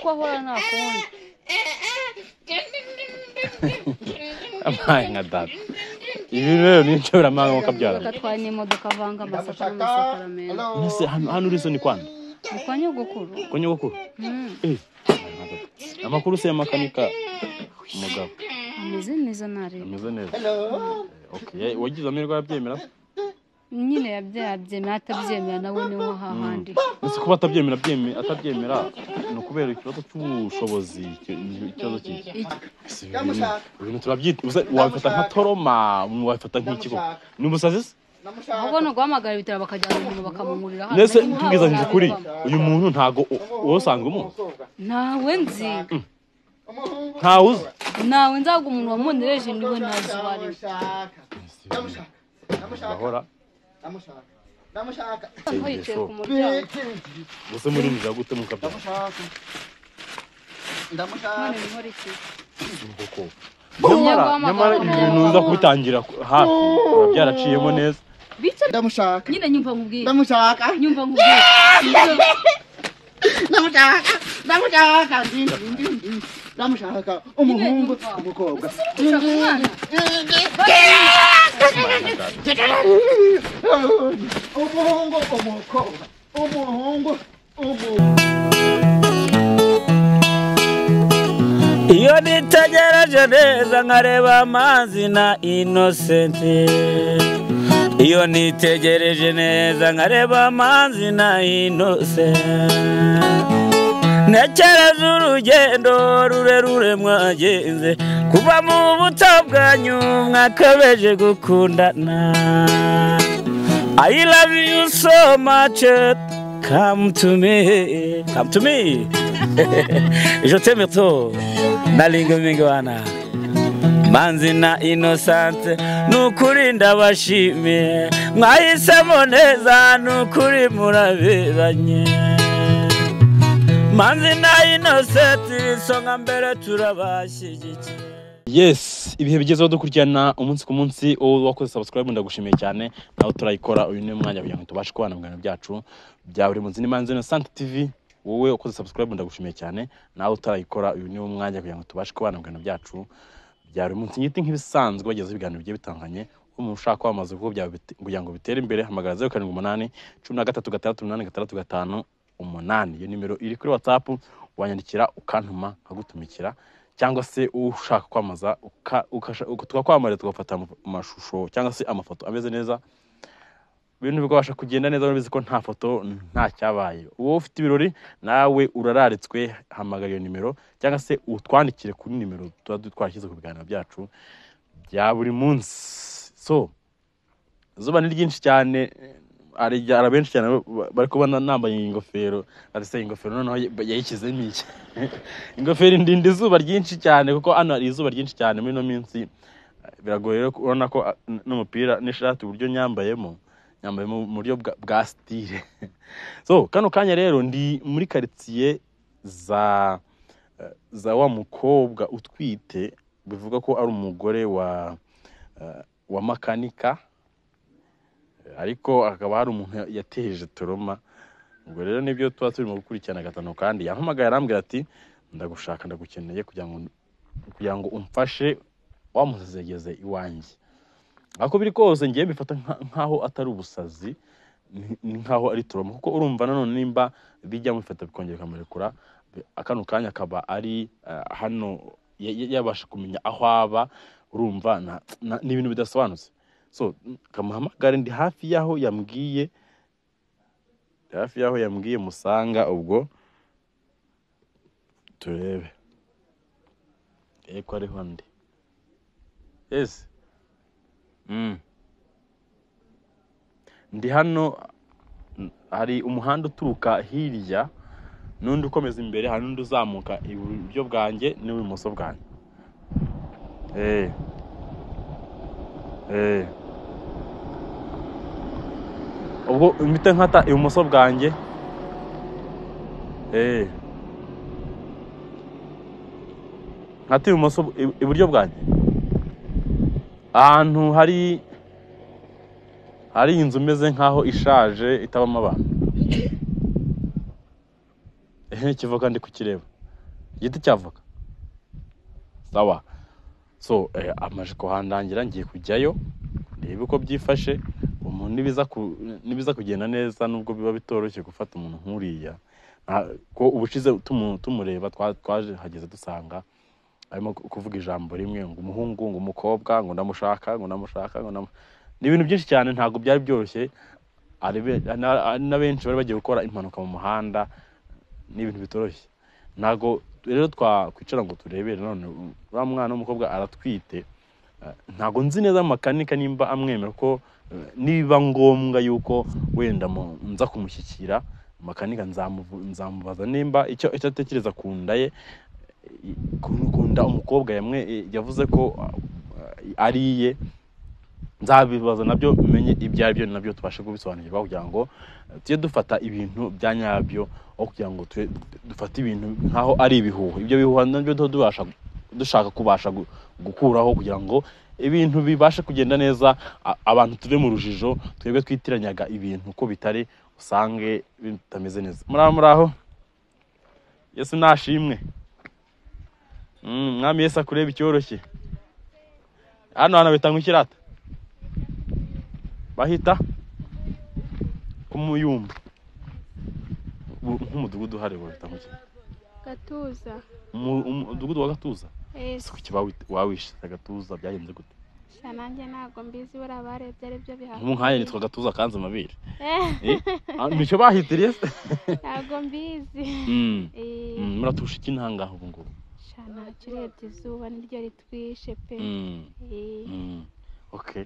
Ko ahora nta kundi. Amaye nka data. Ibi rero ni inshoberamahanga wakabyara. Agatwara n'imodoka avanga amasaka n'amasakaramentu. Ese hano uri so ni kwande? Ni kwa nyogokuru. Kwa nyogokuru? Mm. Amakuru se ya makanika umugabo. Ameze neza nareba. Ameze neza. Okay, wagize amahirwe arabyemera? Nyine yabyemera atabyemera nawe ni nko hahandi. Ese kuba atabyemera atabyemera ni ukubera ikibazo cy'ubushobozi, ikibazo cy'iki? Ibintu turabyita, wabifata nka toroma, wabifata nk'iki koko? Ni umusazi se? Ahubwo ni uguhamagara ibitaro bakajyana umuntu bakamumurira hano. Nese tubwizanyije ukuri, uyu muntu ntago wowe usanzwe umuzi? Ntawe nzi. Ntawe uzi? Ntawe nzi, ahubwo umuntu wamunereje niwe ntazi uwo ari we. Bahora. Ndamushaka. Yicaye ku muryango. Gusa murinjira gute mukabyara? Ndamushaka. None nkora iki? Koko. Nyamara ibintu uza kubitangira hafi biba byaraciyemo neza. Ndamushaka. Nyine nyumva nkubwire. Ndamushaka. Nyumva nkubwire. Ndamushaka. Ndamushaka. Ndamushaka. Umuhungu, umukobwa. Umuhungu, umukobwa. Umuhungu, umuhungu. Iyo nitegereje neza nkareba amazi na Innocent. Iyo nitegereje neza nkareba amazi na Innocent. Ntekereza urugendo rurerure mwagenze kuva mu buto bwanyu mwakabeje gukundana. I love you so much, come to me, come to me. Je t'aime trop, nalinga mingwana. Manzi na Innocent, nukuri ndabashimiye, mwahisemo neza nukuri muraberanye. Manzi na Innocent, isonga mbere turabashyigikiye. Yes, ibihe bigezeho dukurikirana umunsi ku munsi. Wowe wakoze subscribe ndagushimiye cyane, nawe turayikora. Uyu ni umwanya kugira ngo tubashe kubana mu biganiro byacu bya buri munsi. Ni Manzi Innocent TV. Wowe ukoze subscribe ndagushimiye cyane, nawe utarayikora uyu ni umwanya kugira ngo tubashe kubana mu biganiro byacu bya buri munsi. Ngiti nk'ibisanzwe bagezeho ibiganiro bigiye bitandukanye. Umuntu ushaka kwamamaza ibikorwa byawe kugira ngo bitere imbere, hamagara 078 13 6 8 6 5 8. Iyo nimero iri kuri WhatsApp, wanyandikira ukantuma nkagutumikira, cyangwa se ushaka kwamaza tukakwamamaza tugafata amashusho cyangwa se amafoto ameze neza, ibintu bikabasha kugenda neza. Urabizi ko nta foto nta cyabaye. Wowe ufite ibirori nawe urararitswe, hamagara iyo nimero cyangwa se utwandikire kuri nimero tuba twarashyize ku biganiro byacu bya buri munsi. So izuba ni ryinshi cyane, hari benshi cyane bari kubona nambaye ingofero, ariko ingofero noneho yayishyizemo iki? Ingofero indinda izuba ryinshi cyane, kuko hano hari izuba ryinshi cyane muri ino minsi. Biragoye rero urabona ko n'umupira n'ishati uburyo nyambayemo mu buryo bwa style. So kano kanya rero ndi muri quartier za wa mukobwa utwite, bivuga ko ari umugore wa makanika, ariko akaba hari umuntu yateje toroma. Ubwo rero nibyo tuba turimo gukurikirana gatanu, kandi yampamagaye arambwira ati ndagushaka, ndagukeneye kugira ngo umfashe wamusezegeze iwanjye. Ako biri kose ngiye bifata nkaho atari ubusazi, ni nkaho ari toroma, kuko urumva nanone nimba bijya mufata bikongera bikamurekura, akano kanya akaba ari hano yabasha kumenya aho aba. Urumva ni ibintu bidasobanutse. So kamuhamagara, ndi hafi yaho yambwiye, musanga, ubwo turebe ko ariho ndi. Yes. Ndi hano, hari umuhanda uturuka hirya n'undi ukomeza imbere, hari n'undi uzamuka iburyo bwanjye n'ibumoso bwanjye. Ubwo mpita nkata ibumoso bwanjye. Nkata ibumoso, iburyo bwanjye, ahantu hari inzu imeze nkaho ishaje itabamo abantu. Kivuga ndi kukireba. Igiti cya voka. Sawa. So amaje kuhandangira, ngiye kujyayo ndebe uko byifashe. Umuntu nibiza kugenda neza, nubwo biba bitoroshye gufata umuntu nk'uriya, ko ubushize tumureba twaje hageze dusanga arimo kuvuga ijambo rimwe ngo umuhungu, ngo umukobwa, ngo ndamushaka, ngo ndamushaka, ngo ni ibintu byinshi cyane, ntabwo byari byoroshye. Na benshi bari bagiye gukora impanuka mu muhanda, ni ibintu bitoroshye. Ntabwo rero twakwicara ngo turebere. None uriya mwana w'umukobwa aratwite, ntabwo nzi neza makanika nimba amwemera, ko niba ngombwa yuko wenda nza kumushyikira makanika, nzamubaza nimba icyo atekereza ku nda ye, ku nda umukobwa yavuze ko ari iye. Nzabibaza nabyo menye ibyo ari byo, nabyo tubashe kubisobanukirwa kugira ngo tujye dufata ibintu bya nyabyo, aho kugira ngo dufate ibintu nkaho ari ibihuha. Ibyo bihuha nabyo tubasha dushaka kubasha gukuraho kugira ngo ibintu bibashe kugenda neza, abantu tuve mu rujijo, twebwe twitiranyaga ibintu ko bitari, usange bitameze neza. Muraho Yesu nashimwe. Mwami Yesu akureba icyoroshye. Hano hano bitanga ikirata bahita kumuyumba nk'umudugudu hari bahita mu Gatuza. Umudugudu wa Gatuza? Kuki wawishe Gatuza, byagenze gute? Nanjye ntabwo mbizi, buriya barebye ari byo bihaha. Nk'ubu nitwa Gatuza kanze amabere. Nicyo bahitiriye se? Ntabwo mbizi. Muratusha iki ntangaho ubu ngubu? Ntacyo, urebye izuba niryo ritwishe pe. Okay.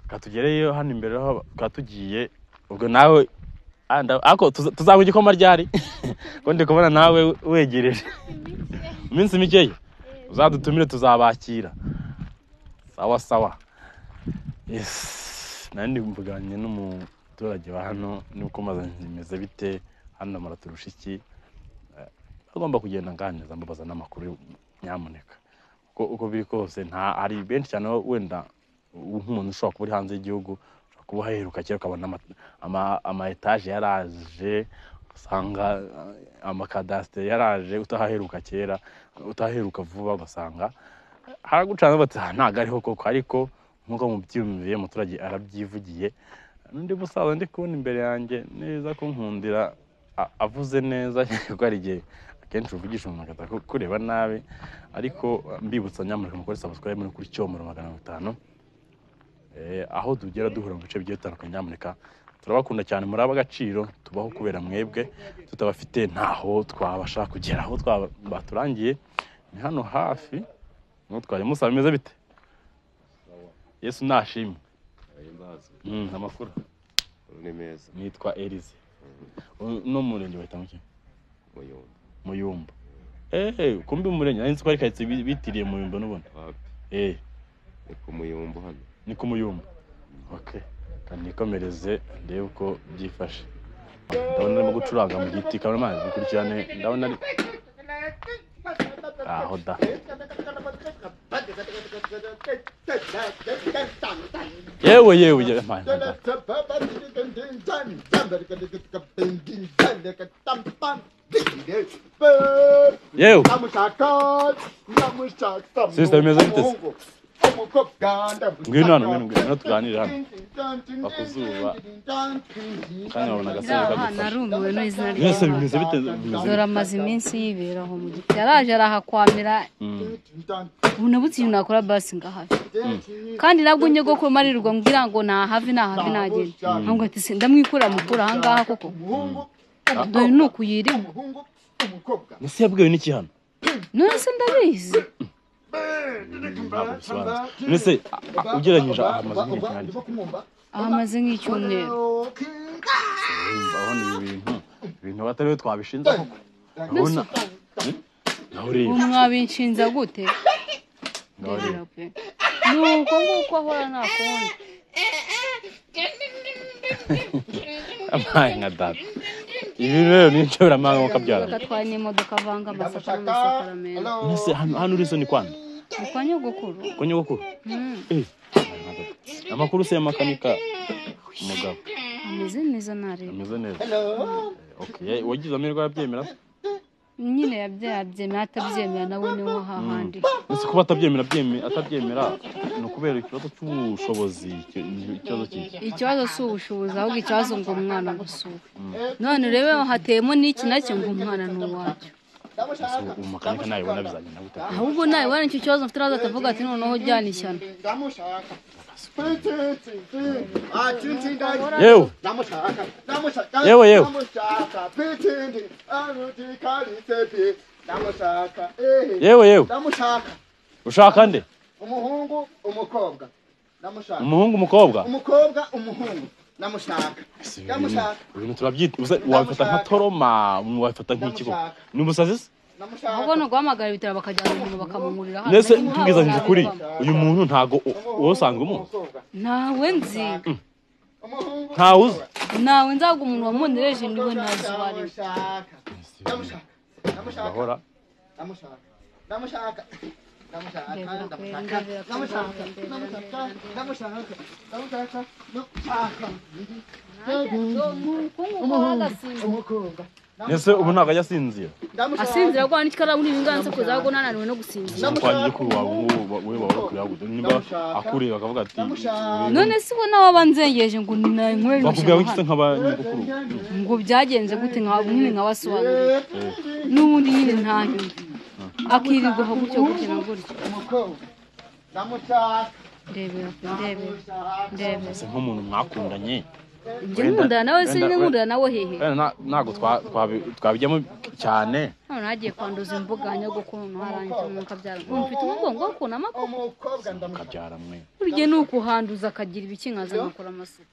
Katugereyo hano imbere aho katugiye, ubwo nawe ako tuzanywa igikoma ryari? Ko ndi kubona nawe wegereje. Iminsi mikeya uzadutumire tuzabakira. Sawa sawa. Yes, nandi mvuganye n'umuturage wa hano nuko maze bimeze bite hano muraturusha iki? Agomba kugenda nganiriza mbabaza n'amakuru nyamuneka. Uko biri kose nta ari benshi cyane, wenda nk'umuntu ushobora kuba uri hanze y'igihugu, ushobora kuba uhaheruka kera ukabona ama etaje yaraje, usanga amakadasiteri yaraje, utahaheruka kera, utahaheruka vuba, ugasanga haragucana bati ntabwo ariho koko. Ariko nk'uko mubyiyumviye umuturage arabyivugiye. N'undi musaza ndi kubona imbere yanjye neza ko nkundira avuze neza, kuko hari igihe akenshi uvugisha umuntu agahita kureba nabi. Ariko mbibutsa nyamuneka mukore subscribe muri kuri Cyomoro 500, aho tugera duhura mu bice bigiye bitandukanye. Nyamuneka turabakunda cyane, muri ab'agaciro, tubaho kubera mwebwe, tutabafite ntaho twabasha kugera. Aho baturangiye ni hano hafi, nutwaye musaba bimeze bite? Yesu nashimwe. Amakuru ni meza. Nitwa Elize. No murenge bahita muki? Muyumba. Kumbi umurenge nari nzi ko ari kayitsi bitiriye Muyumba n'ubona. Ni ku Muyumba hano. Ni ku Muyumba. Okay. Kanikomereze ndebe uko byifashe. Ndabona arimo gucuranga mu giti, cameraman bikurikirane, ndabona ari aho da. Yewe yewe man. Yewe. Sister bimeze bite? Ngwino hano, ngwino tuganire hano. Bakuzuba. Kandi babona agasore kagufasha. Narumiwe n'izina rye. Mwese bimeze bite? Dore amaze iminsi yibera aho mu giti. Yaraje arahakwamira. Ubu nabuze ikintu nakora basi ngahave. Kandi nabwo nyogokuru marirwa mbwira ngo nahave nahave nagenda. Ntabwo ati se ndamwikura mukura aha ngaha koko. Dore nuko yiriwe. Nese yabwiwe n'iki hano? None se ndabizi. Nese ugereranyije ahamaze nk'icyanya. Ahamaze nk'icyumweru. Urabona ibi bintu batari twabishinza koko. Urabona Ubu mwabinshinza gute? Nuko nguko ahora nta kundi. Amaye nka data. Ibi rero ni inshobora mukabyara. Atwaye n'imodoka avanga amasaka n'amasakaramentu. Nese hano uri so ni kwanda? Ni kwa nyogokuru. Kwa nyogokuru? Amakuru se ya makanika umugabo. Ameze neza nareba. Ameze neza. Okay, wagize amahirwe yabyemera? Nyine yabyemera atabyemera nawe niho hahandi. Ese kuba atabyemera atabyemera ni ukubera ikibazo cy'ubushobozi? Ikibazo cy'iki? Ikibazo si ubushobozi, ahubwo ikibazo ngo umwana gusuwe. None urebe hateyemo n'iki nacyo ngo umwana ni uwacyo. Umukanika nayibona bizagenda gute? Ahubwo nayibona nicyo kibazo mfite, araza akavuga ati noneho jyana ishyano. Yewe yewe yewe yewe yewe, ushaka nde? Umuhungu umukobwa ndamushaka. Umuhungu umukobwa? Umukobwa umuhungu ndamushaka. Ndamushaka. Ibintu turabyita wabifata nka toroma, wabifata nk'iki? Ni umusazi se? Ahubwo ni uguhamagara ibitaro bakajyana umuntu bakamumurira hano. Nese tubwizanyije ukuri, uyu muntu ntago wowe usanzwe umuzi? Ntawe nzi. Ntawe uzi? Ntawe nzi, ahubwo umuntu wamundereje niwe ntazi uwo ari we. Bahora. Ndamushaka. Nese ubu ntabwo ajya asinzira? Asinzira rwa n'ikaramu n'ibinganza kuza ahubwo nananiwe no gusinzira. Kwa nyogokuru wawe wowe wawe kureba nimba akureba akavuga ati none se ubona wabanzengeje ngo nanywere bakubwira ngo iki nk'aba nyogokuru ngo byagenze gute nka nyine nkabasobanurira n'ubundi nyine ntanyumva akirirwa aho gutyo gutyo na gutyo. Ndebera ndebera ndebera se nk'umuntu mwakundanye. Njye nkundana nawe se nkundana nawe hehe? Ntabwo twabijyamo cyane. None nagiye kwanduza imbuga nyogokuru harangiza mukabyara. Mfite umugongo wo kunama mukabyara mwe. Burya ni ukuhanduza akagira ibiki nkaza nkakora amasuku.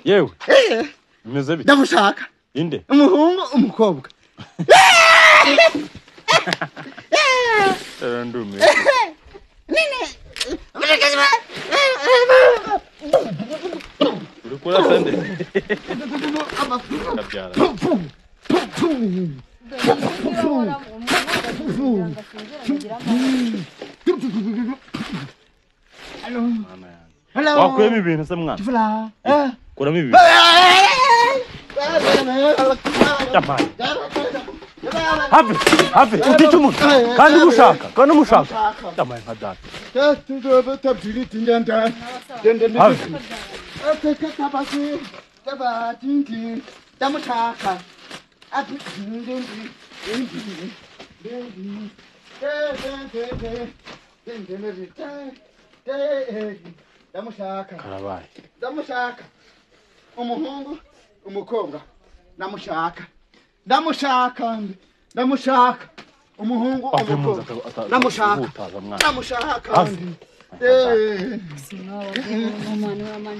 Yewe bimeze bite? Ndamushaka. Inde? Umuhungu umukobwa. Ndume. Uri kurasa nde? Kabyara. Wakuyemo ibintu se mwana? Kuramo ibintu. Have, have, utica umuntu kandi umushaka, kandi umushaka. Yamaye nka data. Have. Karabaye. Ndamushaka. Umuhungu, umukobwa. Ndamushaka. Ndamushaka. Ndamushaka. Umuhungu, umukobwa. Ndamushaka. Ndamushaka.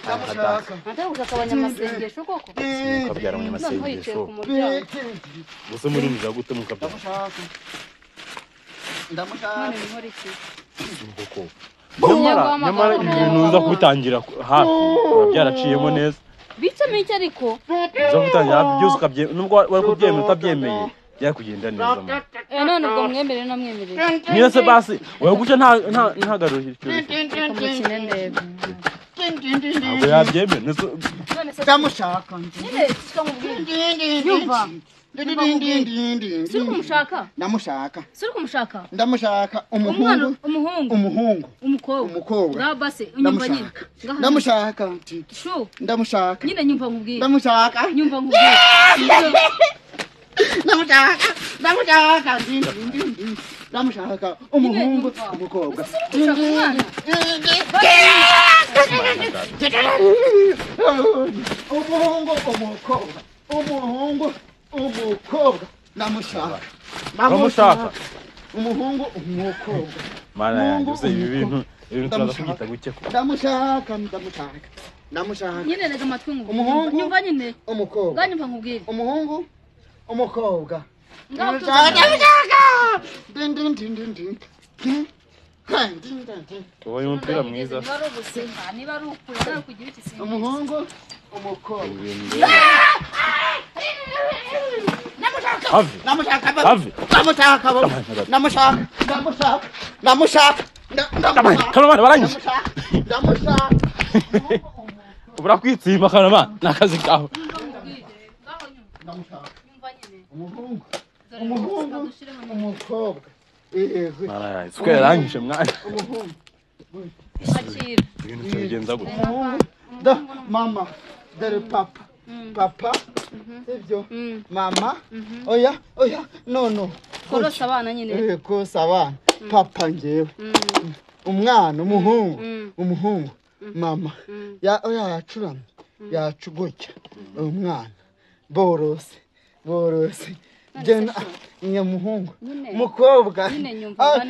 Ndamushaka. Natagushaka abanyamasengesho koko? Mukabyara abanyamasengesho. Gusa muri nija gute mukabyara? Ndamushaka. Ndamushaka. Koko. Nyamara ibintu uza kubitangira hafi byaraciyemo neza. Bicamo iki ariko? Uza kubitangira hafi byose ukabye nubwo wari kubyemera utabyemeye byakugenda neza. None ubwo mwemere na mwemerere. Niyo se basi wowe guca nta ntagarura icyo. Mukine ndebe. Ntabwo yabyemera. Ndamushaka. Nyine kikamubwira. Nyumva. Suri kumushaka? Ndamushaka. Suri kumushaka? Ndamushaka. Umuhungu, umuhungu, umuhungu, umukobwa, umukobwa. Ngabase unyumva nyine. Ndamushaka. Shu. Ndamushaka. Nyine nyumva nkubwira. Ndamushaka. Nyumva nkubwira. Ndamushaka. Ndamushaka. Ndamushaka. Umuhungu, umukobwa. Umuhungu, umukobwa. Umuhungu, umukobwa. Ndamushaka. Ndamushaka. Umuhungu, umukobwa. Mana yanjye uze ibi bintu turaza kubyita guke ko. Ndamushaka, ndamushaka. Ndamushaka. Nyine rega amatwi nkubwira. Umuhungu, nyumva nyine. Umukobwa. Nganyumva nkubwira. Umuhungu, umukobwa. Ndamushaka. Din din din din din. Ubonye umupira mwiza. Niba ari ugusenga, niba ari ukurira, kugira iki sinzi. Umuhungu, umukobwa. Have. Ndamushaka. Have. Ndamushaka. Ndamushaka. Ndamushaka. Ndamushaka. Karamana baranyishe. Ndamushaka. Ubura kwitsimba Karamana nakazi kawe. Ndamushaka. Nyumva nyine. Umuhungu. Umuhungu. Umukobwa. Mara, siko yarangije mwana. Umuhungu. Akira. Ibintu tubigenza gute? Umuhungu. Da mama. Dore papa. Papa. Sibyo. Mama. Oya, oya. No no. Korosa abana nyine. Kosa abana. Papa ngewe. Umwana umuhungu. Umuhungu. Mama. Ya oya yacuramye. Yacugutya. Umwana. Borose. Borose. Jena nyamuhungu. Mukobwa.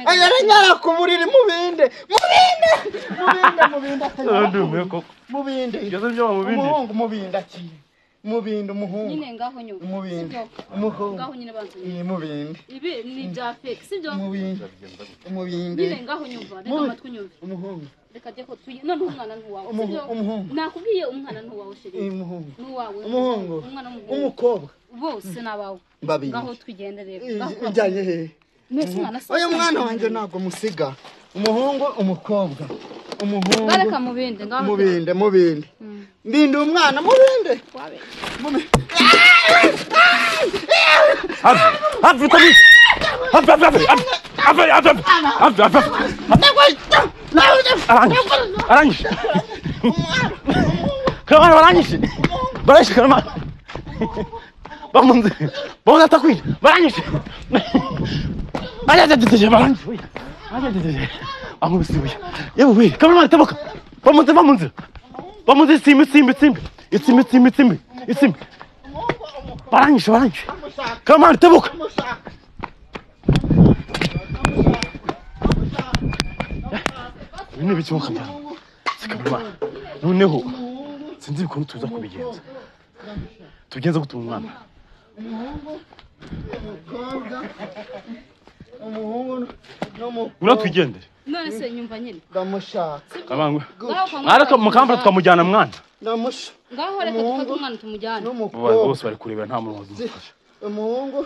Ayaranyara ku buriri mubinde. Mubinde. Mubinde mubinde. Ndumiwe koko. Mubinde. Byose byo mubinde. Umuhungu mubinde aki. Mubinde umuhungu. Nyine ngaho nyumva. Mubinde. Umuhungu. Ngaho nyine banza. Mubinde. Ibi ni bya fake sibyo? Mubinde. Mubinde. Nyine ngaho nyumva. Reka amatwi nyumve. Umuhungu. Reka jye ko tuye none umwana ntuwawe sibyo? Umuhungu. Nakubwiye umwana ntuwawe sheri. Umuhungu. Nuwawe. Umuhungu. Umwana w'umuhungu. Umukobwa. Bose nabawe. Babiri. Ngaho twigende rero. Ujyanye he? Mwese umwana se. Oya mwana wanjye ntabwo musiga. Umuhungu umukobwa. Umuhungu. Bareka mubinde ngaho. Mubinde mubinde. Mbinde umwana mubinde. Mubinde. Hafi tabi. Hafi hafi hafi. Hafi hafi hafi hafi. Arangije. Karamana barangije. Barangije karamana. Bamunze. Bamunze atakwira. Barangije. Ajya barangije. Ajya. Amubise buye. Yewe we, karamana tabuka. Bamunze bamunze. Bamunze simbi simbi simbi. Isimbi simbi simbi. Isimbi. Barangije barangije. Karamana tabuka. Ibintu bikimuka byana. Sikaburwa. Noneho sinzi ukuntu tuza kubigenza. Tugenza gutuma umwana. Umuhungu umukobwa. Umuhungu n'umukobwa. Ngura twigendere. None se nyumva nyine. Ndamushaka. Kabangwe. Mwaraka mukambara tukamujyana mwana. Ndamushaka. Ngaho reka dufate umwana tumujyane. Bose bari kurebera nta muntu wazumufasha. Umuhungu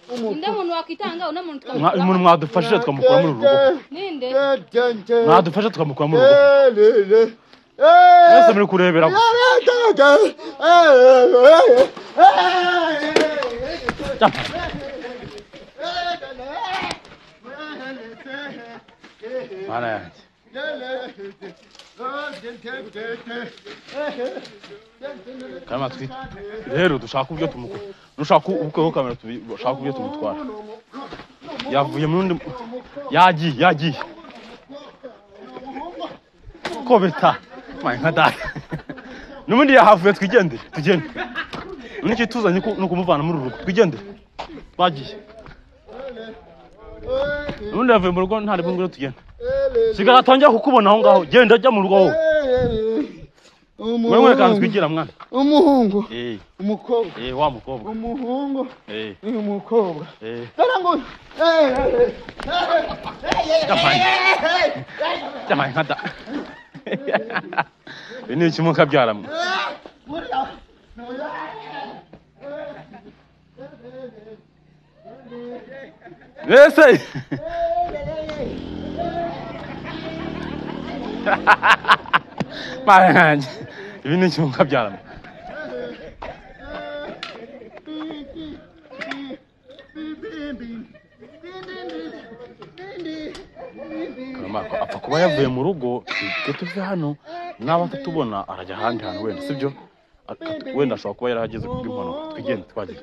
Ninde muntu wakitanga una muntu tukamukura. Umuntu mwadufashije tukamukura muri rugo. Ninde? Mwadufashe tukamukura muri rugo. Mwese muri kurebera. Mana yanjye. Karama twi rero dushaka uburyo tumukura. Nushaka ubukweho kamera tubishaka uburyo tumutwara. Yavuye mu rundi yagiye yagiye. Ko bita my nka data. Nubundi yahavuye twigendere tugende. Niki tuzanye no kumuvana muri rugo twigendere. Bagiye. Nubundi yavuye mu rugo nta ribungiro tugende. Sigara atangira kukubona aho ngaho genda ajya mu rugo wowe. Wewe kandi twigira mwana. Umuhungu. Umukobwa. Wa mukobwa. Umuhungu. Umukobwa. Dore ngo. Jamani nkata. Ni ikimuka byaramwe. Ese. Mwana ibi ni ikimuka byaramwe. Marco apfa kuba yavuye mu rugo twe tuve hano naba atatubona arajya ahandi hantu wenda sibyo wenda ashobora kuba yarahageze kubw'impanuka twigende twagiye.